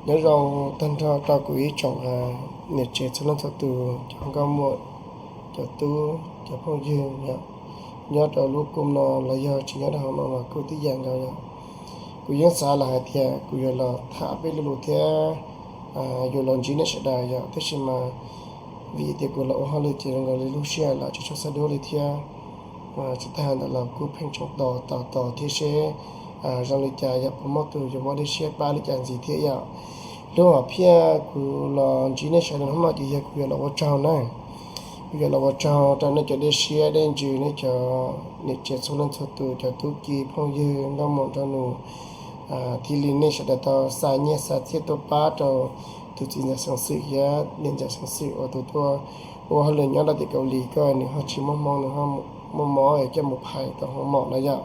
Nyob zoo tag nrho rau kuv ib tsoom niam tsev txhua leej txhua tus, cov nkauj muam, cov tub cov phooj ywg yom, nyob rau lub koom no los yog tsis nyob rau hauv no los kuj tib yam nkaus yom. Kuv yeej xav los hais tias kuv yuav los tham peb lo lus thiab yuav los ntsib nej sawv daws yom, tab sis mas vim tias kuv los ua hauj lwm ces zoo nkaus li lub sij hawm los tsis tshua xab dub li thiab. Tsis tag ntawd los kuj pheej tseem tos tos tos thiab seb zoo li cas yog puas muaj tus yuav muaj dej siab pab li cas ntxiv thiab yom. Lub hom phiaj kuv los ntsib nej sawv daws hnub no ces yog kuv yuav los ua tsaug na. Kuv yuav los ua tsaug rau nej cov dej siab dej ntsws, nej cov niam tsev txhua leej txhua tus, cov tub ki phooj ywg nkauj muam nraug nus, thiaj li nej sawv daws tau xa nyiaj xa txiaj tuaj pab rau tus txiv ntxawm xeev xwm thiab niam ntxawm xeev xwm uas tus tuaj ua hauj lwm nyob rau tim Kaus Lim, koj nws ho tsis muaj hmoo, nws ho muaj mob es coj mus phais tau hoo mom na yom.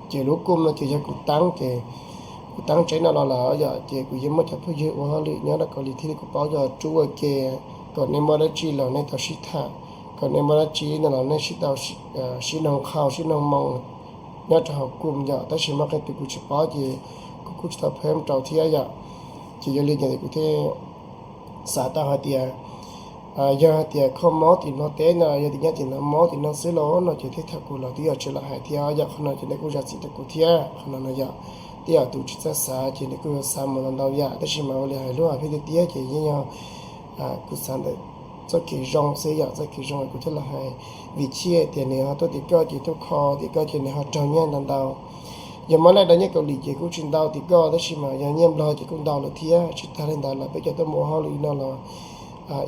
Ces lub koom no ces yog kuv teeb ces kuv teeb tseeb no los lawm yom, ces kuv yeej muaj cov phooj ywg ua hauj lwm nyob rau Kaus Lim thiab li kuv paub yog rub ua ke, kom nej muaj dab tsi los nej tau sib tham, kom nej muaj dab tsi no los nej sib tau sib noog qhau sib noog moo nyob rau hauv koom yom, tab sis muaj qee tus kuv tsis paub ces kuv kuj tsis tau pheb rau thiab yom. Ces yog li ces kuv thiaj xav tau hais tias yog hais tias kho mob tim Nplog teb no, yog tias nyob tim no mob tim no xwb los no ces thiaj thaum kuv los twb yog tsis los hais thiab yom. Qhov no ces nej kuj zam txim rau kuv thiab, qhov no no yom, tej yam tus tsis txawj xav ces nws kuj yuav xav mus ntau ntau yam, tab sis mas ua li hais lub hom phiaj tiag tiag ces yeej yog kuv xav ntawm txoj kev zoo xwb yom, txoj kev zoo kuv thiaj los hais. Vim thiaj tias nws ho tuaj tim koj ces tuaj kho tim koj ces nws ho raug nyiaj ntau ntau. Yog muab laij rau nyiaj Kaus Lim ces kuj tsis ntau tim koj, tab sis mas yog nyiaj Nplog ces kuj ntau lawm thiab. Tsis tag li ntawd los peb cov tuaj mus ua hauj lwm no los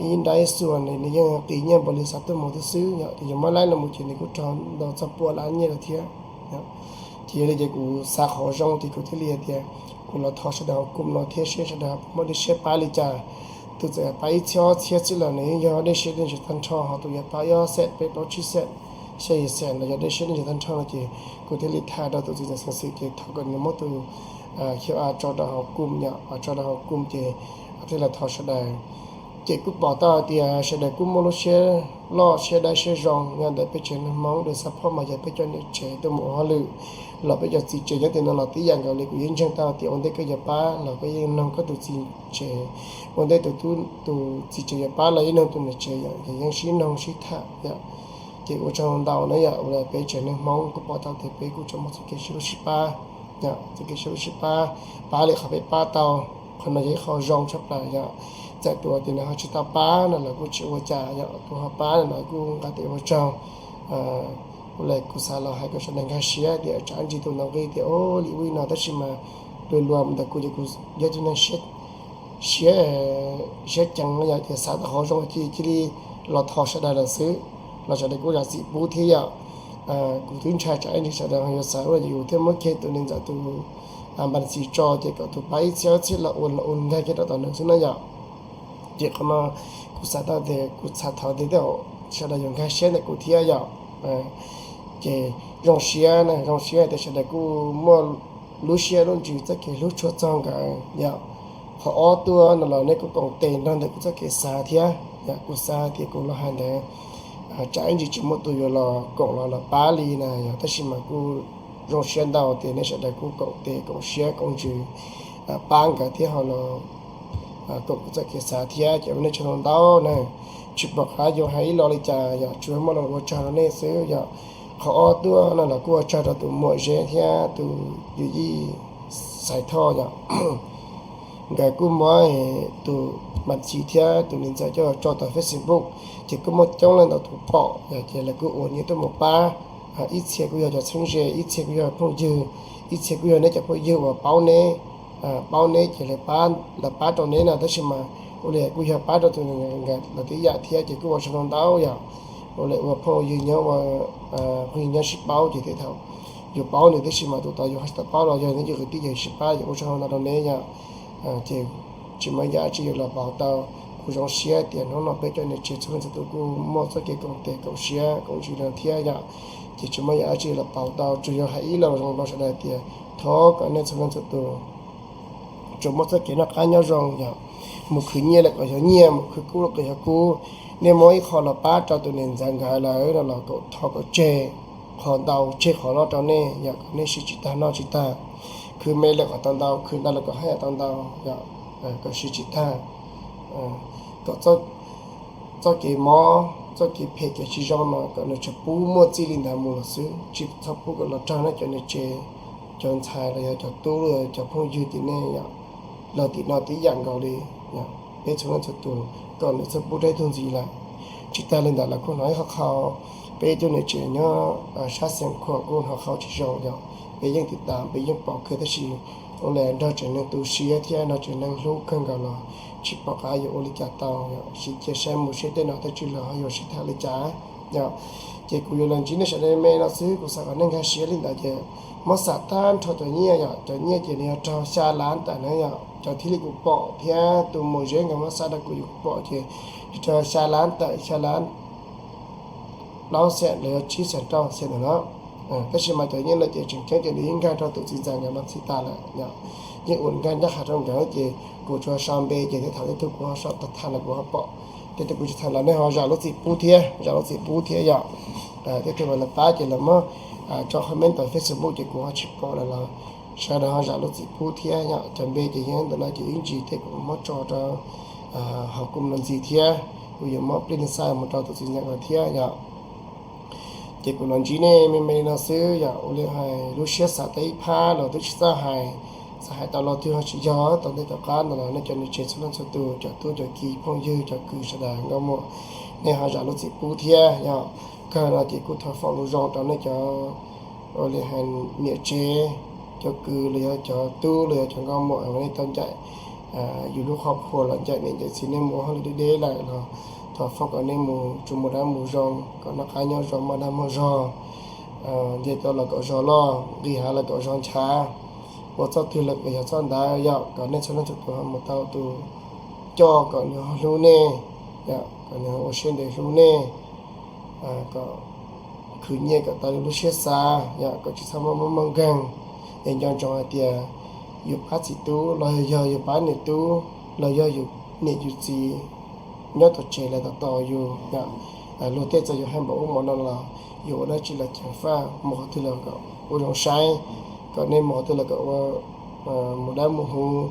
ib nrab ib xuas nws yeej qis nyiaj npaum li xav tuaj mus xwb xwb yom. Ces yog muab laij los mus ces nws kuj raug ntau txog pua lab nyiaj lawm thiab. Ces yog li ces kuv xav qhov zoo ces kuv thiaj li hais tias kuv los thov sawv daws hauv koom no thiab seb sawv daws puas muaj dej siab pab li cas. Tus txawm pab ib txhiab ob txhiab xwb los nws yeej yog dej siab dej ntsws tag nrho, ho tus yuav pab ob xees peb plaub tsib xees xya yim xees los yog dej siab dej ntsws tag nrho no ces kuv thiaj li tham rau tus txiv ntxawm xeev xwm ces thov kom nws muab tus qr tso rau hauv koom yom, tso rau hauv koom ces thiaj li thov sawv daws. Ces kuj pom tau tias sawv daws kuj muaj lub siab loj siab dawb siab zoo. Yog ntawm peb tsev neeg Hmoob de xab phoj mas yog peb cov niam tsev tuaj mus ua hauj lwm los peb cov txiv tsev nyob tim no los tib yam nkaus li. Kuv yeej ntseeg tau tias ua ntej koj yuav pab los koj yeej noog koj tus txiv tsev, ua ntej tus txiv tsev yuav pab los yeej noog tus niam tsev yom, yeej sib noog sib tham yom. Ces ua tsaug ntau na yom, ua li peb tsev neeg Hmoob kuj pom tau tias peb kuj tseem muaj txoj kev sib hlub sib pab, txoj kev sib hlub sib pab, pab li qhov peb pab tau. Qhov no yog ib qho zoo tshaj plaws yom. Txawm tus uas tias nws ho tsis tau pab no los kuj tsis ua cas yom, tus ho pab no los kuj nqa tes ua tsaug. Ua li kuv xav los hais kom sawv daws nkag siab tias tsam ntsis tus ntawd nqi tias ua li ub li no, tab sis mas luag luag ntawm kuv ces kuv yog tus neeg siab, siab ceev yom, ces xav tau qhov zoo ces cia li los thov sawv daws lawm xwb, los sawv daws kuj zam txim pub thiab yom. Kuv twb ntshai tsam ntsis sawv daws ho yuav xav ua ces kuv thiaj muab kiag tus niam ntxawm tus npas ntxiv tso ces kom tus pab ib txhiab ob txhiab los ua los ua nkag kiag rau tom nws xwb na yom. Ces qhov no kuv xav tau tias kuv xav thov tias tej zaum sawv daws yuav nkag siab ntawm kuv thiab yom. Ces zoo siab na, zoo siab tias sawv daws kuj muaj lub siab lub ntsws txoj kev hlub tshua txog nkawd yom. Qhov ob tuaj no los nej kuj koom tes nrog ntawm kuv txoj kev xav thiab yom. Kuv xav tias kuv los hais ntawd tsam ib ntsis tsis muaj tus yuav los koom los los pab li na yom, tab sis mas kuj zoo siab ntau tias nej sawv daws kuj koom tes koom siab koom ntsws pab nkawd thiab ho los koom kuv txoj kev xav thiab. Ces ua nej tsaug ntau ntau na, tsis pom qab yuav hais ib lo li cas yom, tsuas muaj lo ua tsaug rau nej xwb yom. Qhov ob tuaj no los kuj ua tsaug rau tus muam Zeb thiab tus yawm yij Xais Thoj yom. Nkawd kuj muab tus mas ntxiv thiab tus niam ntxawm coj tso tom Facebook, ces kuj muaj coob leej ntau tus pom yom, ces lawv kuj ua nyiaj tuaj mus pab. Ib txhia kuj yog cov txheeb ze, ib txhia kuj yog phooj ywg, ib txhia kuj yog neb cov phooj ywg uas paub neb, paub neb ces lawv pab rau neb no, tab sis mas ua li kuj yog pab rau tus nkawd los tib yam thiab, ces kuj ua tsaug ntau ntau yom. Ua li ua phooj ywg nyob ua phooj ywg nyob sib paub ces tej thaum yus paub nws tab sis mas tus tod yus ho tsis tau paub los yog neb cov kwv tij ces sib pab, ces ua tsaug ntau ntau rau neb yom. Ces tsis muaj yam dab tsi yuav los pauv tau, kuv zoo siab tias hnub no peb cov niam tsev txhua leej txhua tus kuj muaj txoj kev koom tes koom siab koom ntsws no thiab yom. Ces tsis muaj yam dab tsi los pauv tau, tsuas yog hais ib lo zoo rau sawv daws tias thov kom nej txhua leej txhua tus tsuas muaj txoj kev noj qab nyob zoo yom. Mus khwv nyiaj los kom yog nyiaj, mus khwv kub los kom yog kub. Nej muab ib qho los pab rau tus niam ntxawm nkawd lawm no los kom thov kom tseg qhov ntau tseg qhov loj rau nej yom, kom nej siv tsis tag noj tsis tag. khwv me lawm kom tau ntau, khwv ntau lawm kom haj yam tau ntau, yog kom siv tsis tag, kom txoj kev mob, txoj kev phem kev tsis zoo no kom nws tsuas pub muaj txij li ntawd mus los xwb, tsis txhob pub kom los raug nej cov niam tsev, cov ntxhais los yog cov tub los yog cov phooj ywg tim nej, yog los tim no tib yam nkaus li. Peb txhua leej txhua tus kom nws txhob pub rau ib tug ntxiv lawm. Tsis tag li ntawd los kuj hnov ib qho qhau, peb ib tug niam tsev nyob sab Xeev Khuam kuj hnov qhau tsis zoo, yog peb yeej tiv tas peb yeej pom kawg tab sis ua li nrog tsev neeg tu siab thiab nrog tsev neeg hlub kawg nkaus los tsis pom qab yuav ua li cas tau, yog siv cia saib mus seb tej no tej tswv los ho yuav sib tham li cas, yog. Ces kuv yuav los ntsib nej sawv daws me no xwb, kuv xav kom nej nkag siab li ntawd ces muab xam tag nrho cov nyiaj, yog cov nyiaj ces nws yog raug xya lab tawm na, yog cov thiaj li kuv pom thiab tus mus zeb nkawd muab xa rau kuv, yog kuv pom ces nws raug xya lab tawm, xya lab plaub xees los yog tsib xees rau xees ntawm no. Tab sis mas cov nyiaj no ces tseem ceeb ces nws yeej nkag rau tus txiv ntxawm nkawd no txhij tas lawm, yog yeej ua nkag ncaj qha rau nkawd ces kuv tsuas sau npe ces tej thaum tej tug kuv ho sau tag los kuv ho pom, tej tug kuv tsis tau los nej ho zam lub txim pub thiab, zam lub txim pub thiab, yog. Tej tug los pab ces los muab tso comment ntawm Facebook ces kuv ho tsis pom lawm los sawv daws ho zam lub txim pub thiab, yog. Cov npe ces yog ntawm no ces ib ntsis tej kuv muab tso rau hauv kuv los ntxiv thiab, kuv yuav muab plig xaj mus rau tus txiv ntxawm nkawd thiab, yog. Ces kuv los ntsib nej me me li no xwb, yog ua li hais lub siab xav tau ib phab los twb tsis txawj hais, xav hais tau los twb ho tsis yog, tau ntej tom qab no los nej cov niam tsev txhua leej txhua tus, cov tub cov ki phooj ywg cov kwv sawv daws nkauj muam, nej ho zam lub txim pub thiab, yog. Kawg no ces kuj thov foom lus zoo rau nej cov ua li hais niam tsev, cov kwv los yog cov tub los yog cov nkauj muam uas nej tau ncaim yus lub qhov phuam los ncaim niam ncaim txiv nej mus hauj lwm deb deb lawm los thov foom kom nej mus tsuas mus dab mus zoo, kom noj qab nyob zoo, maj dab maj zog, nce toj los kom zog loj, nqis hav los kom zog nchav, ua txoj twg los kom yog txoj ntawd, yog kom nej txhua leej txhua tus ho mus tau tus coj kom nws ho hlub nej, kom nws ho ua siab ntev hlub nej, kom khwv nyiaj kom tau li lub siab xav, yog kom tsis txhob muaj mob muaj nkeeg. Es nco ntsoov hais tias yus pab txiv tub los yog yus pab niam tub los yog yus niam yus txiv nyob tom tsev lawv tos tos yus, luag tej txawm yus hais npaum ub npaum no los yus ua dab tsi los ceev faj, mus qhov twg los kom ua zoo saib, kom nej mus qhov twg los kom ua mus dab mus huv,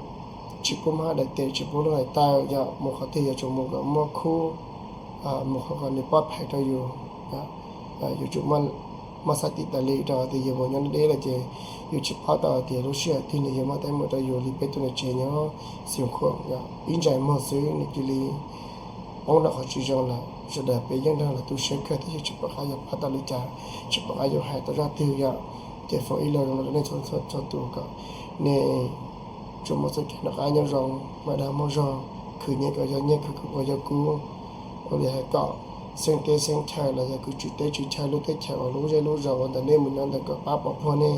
tsis pub mab daim tes, tsis pub lub hais taw, yog mus qhov twg yuav tsum mus kom muaj khub, mus qhov kom nws pov phais rau yus, yuav tsum muaj xav tim tas li rau tias yus mus nyob deb deb lawm ces yus tsis paub tau tias lub sij hawm twg nws yuav muab teeb meem rau yus li peb tus niam tsev nyob Xeev Khuam, yog ib ntsais muag xwb nws cia li poob rau qhov tsis zoo lawm. Sawv daws peb yeej nrog lawv tu siab kawg tab sis tsis pom qab yuav pab tau li cas, tsis pom qab yuav hais tau zaj twg, yog. Ces foom ib lo zoo rau nej txhua txhua tus kom nej tsuas muaj txoj kev noj qab nyob zoo, maj dab maj zog, khwv nyiaj kom yog nyiaj, khwv kub kom yog kub, ua li hais kom xeeb teb xeeb chaw los yog kwv tswv teb tswv chaw lub teb chaws uas lub zej lub zos uas ntawm nej mus nyob ntawd kom pab pov puag nej,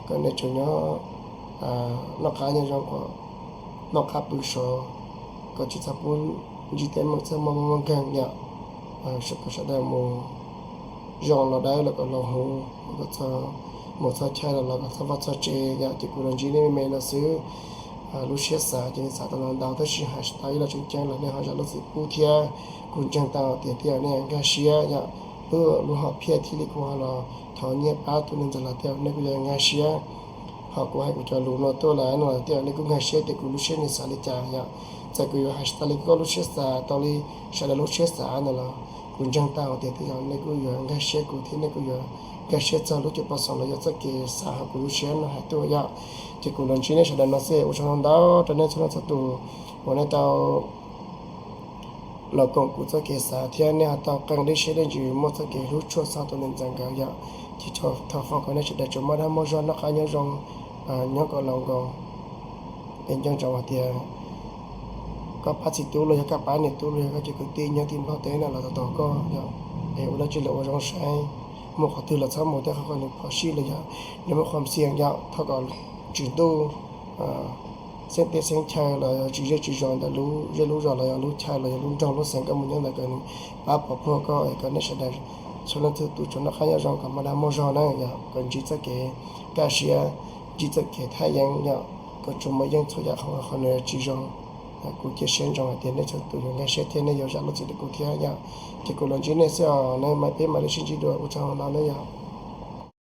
kom nej tsuas nyob noj qab nyob zoo kom noj qab pw sov, kom tsis txhob pub ntsib teeb meem txaj muag muaj nkeeg, yog. Kom sawv daws mus zoo los dawb los kom los huv, mus txog chaw los los kom txhob vaj txog tsev, yog. Ces kuv los ntsib nej me me no xwb. Lub siab xav ces nws xav tau los ntau tab sis hais tsis tau ib lo tseem ceeb los nej ho zam lub txim pub thiab. Kuv ntseeg tau tias tej zaum nej yuav nkag siab, yog. Lub, lub hom phiaj thiaj li kuv ho los thov nyiaj pab tus neeg ntawd los tej zaum nej kuj yuav nkag siab. Ho kuv hais kuv cov lus no tuaj lawm no los tej zaum nej kuj nkag siab tias kuv lub siab nws xav li cas, yog. Txawm kuv yuav hais tsis tau li koj lub siab xav, tau li sawv daws lub siab xav no los kuv ntseeg tau tias tej zaum nej kuj yuav nkag siab kuv thiab nej kuj yuav nkag siab txog lub cuaj pua xoom los yog txoj kev xav hauv kuv lub siab no hais tuaj, yog. Ces kuv los ntsib nej sawv daws no xwb, ua tsaug ntau ntau rau nej txhua leej txhua tus uas nej tau los koom kuv txoj kev xav thiab nej ho tau qee dej siab dej ntsws muaj txoj kev hlub tshua txog tus neeg ntxawm nkawd, yog. Ces thov foom kom nej sawv daws tsuas maj dab maj zog, noj qab nyob zoo, nyob kom laus nkaus. Es nco ntsoov hais tias koj pab txiv tub los yog koj pab niam tub los yog koj cov kwv tij nyob tim Nplog teb no los tos tos koj, yog. Es ua dab tsi los ua zoo saib, mus qhov twg los txhob mus tej qhov uas nws phom sij los yog nws muaj qhov xiam, yog. Thov kom tswv ntuj, xeeb teb xeeb chaw los yog tswv zej tswv zos ntawm lub zej lub zos los yog lub chaw los yog lub nroog lub xeev koj mus nyob ntawd kom nws pab pov puag koj, es kom nej sawv daws txhua leej txhua tus tsuas noj qab nyob zoo kom maj dab maj zog na, yog. Kom ntsib txoj kev kaj siab, ntsib txoj kev thaj yeeb, yog. Kom tsuas muaj yeej txhua yam qhov uas qhov nws tsis zoo. Kuv cia siab ntsoov hais tias nej txhua tus yuav nkag siab thiab nej yuav zam lub txim rau kuv thiab, yog. Ces kuv los ntsib nej xwb os, nej mam, peb mam li sib ntsib dua, ua tsaug ntau na, yog.